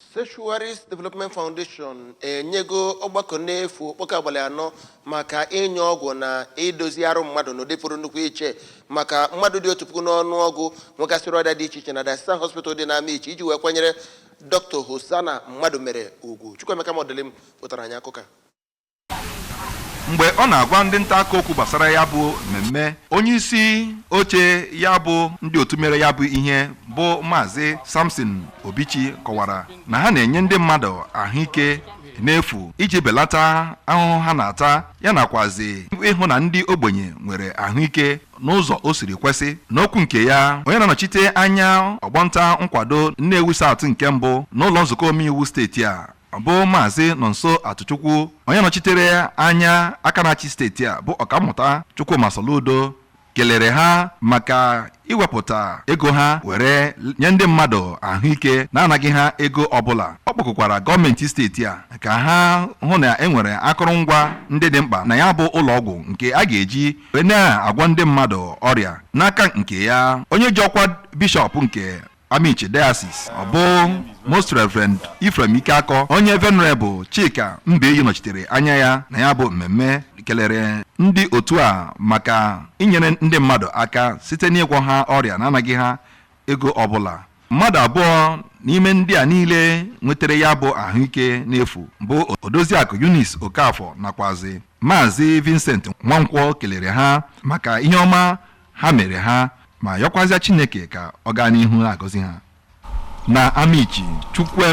Sanctuaries Development Foundation enyego ọgbakọ n'efu okpoko abalị 4 maka inye ọgwụ na idozi arụ mmadụ n'ụdị pụrụ nnukwu iche maka mmadụ dị 1000 n'ọnụọgụ nwegasịrị ọrịa dị iche iche na Diocesan Hospital dị n'Amichi iji wee kwanyere Dr. Hosanna Mmadụmere ugwu. Chukwuemeka Modelim pụtara anyị akụkọ a. Mgbe ọ na-agwa ndị nta akụkọ okwu gbasara ya bụ mmemme, onye isi oche ya bụ ndị otu mere ya bụ ihe, bụ Maazị Samson Obichi, kọwara na ha na-enye ndị mmadụ ahụike n'efu iji belata ahụhụ ha na-ata, ya nakwazi ịhụ na ndị ogbenye nwere ahụike n'ụzọ o siri kwesị. N'okwu nke ya, onye na-anọchite anya ọgbọnta nkwado Nnewi South nke mbụ n'ụlọ nzukọ omeiwu steeti a, bụ Maazị Nonso Atụchukwu, onye nọchitere anya aka na-achị steeti a, bụ Ọkammụta Chukwuma Soludo, kelere ha maka iwepụta ego ha were nye ndị mmadụ ahụike na-anaghị ha ego ọbụla. Ọ kpọkụkwara gọọmenti steeti a ka ha hụ na e nwere akụrụngwa ndị dị mkpa na ya bụ ụlọọgwụ nke a ga-eji wee na-agwọ ndị mmadụ ọrịa. N'aka nke ya, onye ji ọkwa bishọp nke Amichi Diocese, ọ bụ Most Reverend Ephraim Ikeakọ, onye Venerable Chika Mbeyi nọchitere anya ya na ya bụ mmemme, kelere ndị otu a maka inyere ndị mmadụ aka site n'ịgwọ ha ọrịa na-anaghị ha ego ọbụla. Mmadụ abụọ n'ime ndị a niile nwetara ya bụ ahụike n'efu, bụ Odoziakụ Eunice Okafọ nakwazi Maazị Vincent Nwankwọ, kelere ha maka ihe ọma ha mere ha ma yọkwazịa Chineke ka ọ gaa n'ihu na-agọzi ha. Na Amichi, Chukwueme.